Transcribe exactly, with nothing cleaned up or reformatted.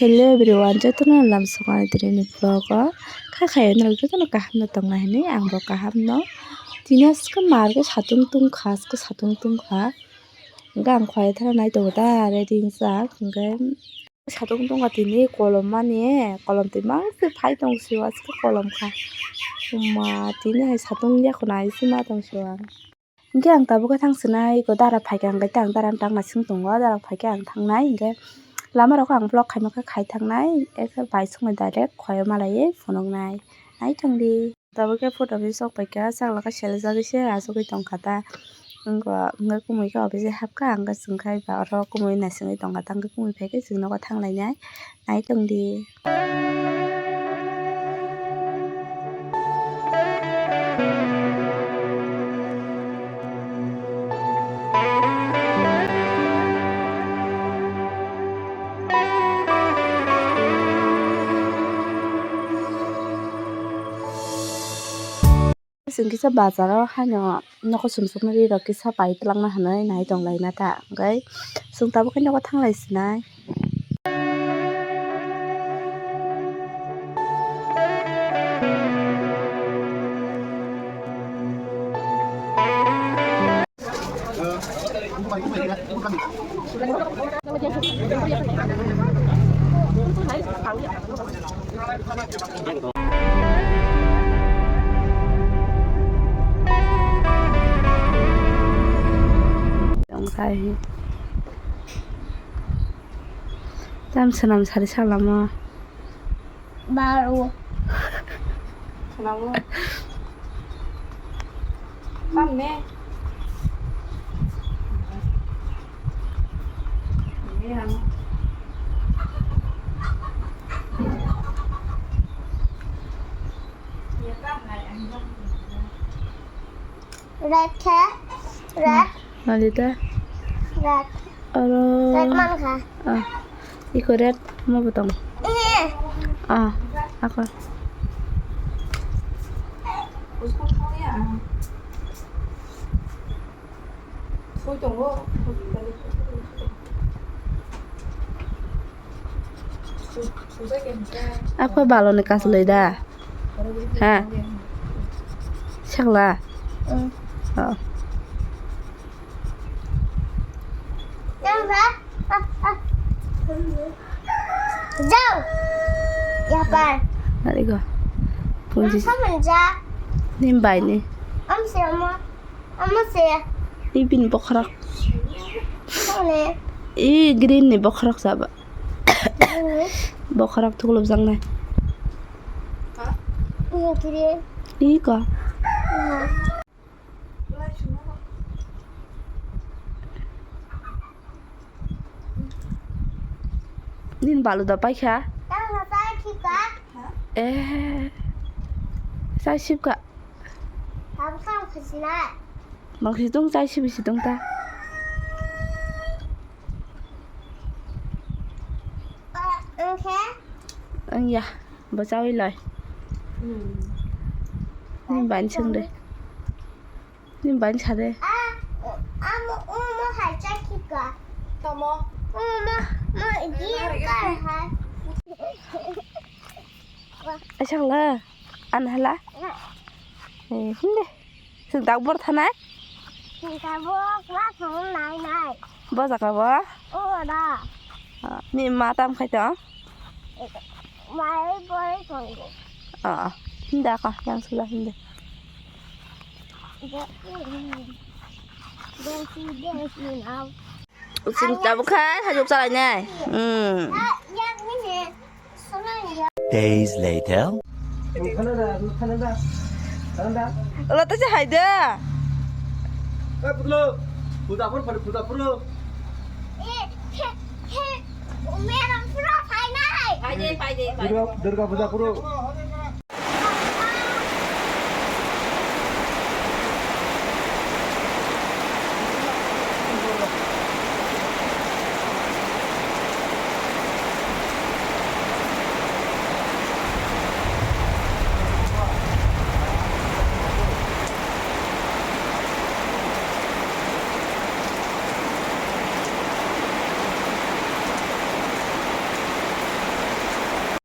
Hello everyone, jotono lamsokani tini vlog o kha khayo norok jotono kaham no tongna hinwi ang bo kaham no. Tini aske mar khe satung tungkha, aske satung tungkha. Hwnkhe ang khwlai thana nai tongo da ready wngjak. Hwnkhe satung tungkha tini kolom mani, kolom twi mangse phai tong sio, aske kolom kha. Hwma tini hai satung ya khwna hai se ma tong sio ang. Hwnkhe ang tabuk khe thang sinai, eko dara phaikha, hwnkhe tei ang dara tang naising tongo, dara phaikhe ang thangnai, hwnkhe lama rok ang vlog khaima khe khai thangnai, eko bai songni direct khoyo malaiwi phunuknai, naithangdi. Tabuk khe photo office sok paikha, chakla khe selejagwi se achugwi tongkha ta, wngkha hwnkhe kumui khe office hapkha, hwnkhe chwng khe oro kumui naisingwi tongkha ta, hwnkhe kumui phaikhe chwng nogo thanglainai, naithangdi. Chwng kisa bazar o haino nokosong songwi ri rok kisa pai twlangna hinwi nai tonglaina ta, hwnkhe chwng tabuk khe nogo thanglai sinai. Tam swnam sari salamo. Baro. Swnamo. Tamne. Red khe, red. Nalita? Red. Oro. Red man kha. Ah. Iko red mo botong. Eh. Ah, ako. Ako baloni kasloi da. Ha? Sakla? Mm. Oh. Jao. Yapan. Ari go. Punji. Ang kaman ja. Nim bai ni. Am se amo. Amo se. Ibin bokhorok. Sale. I green ni bokhorok saba. Ini. Bokhorok thuklop jang nai. Ini green. I ko. Ini. Nini balu da paikha? Tamo sai khika? Eh. Sai sibka? Tamo kam khasina. Bang si tung sai sibi si tung ta. Ang ya, bo chawi lai. Hmm. Ni ban chang de. Ni ban cha de. Ah, amo, amo hai cha ki ka. Tamo. Amo, mo, mo, ji ka hai. Achang la. An hala? Eh, hinde. Sing tak bor thanai? Sing tak bor, kla thong nai nai. Bo jaka bo? O da. Ah, ni ma tam khai tong? Mai bor thong. Ah, hinde ka, yang sula hinde. Desi, desi, nau. Sing tabuk khai, hajuk chalai nai. Hmm. Days later. Ola ta se hai de. Durga, Durga puja puro.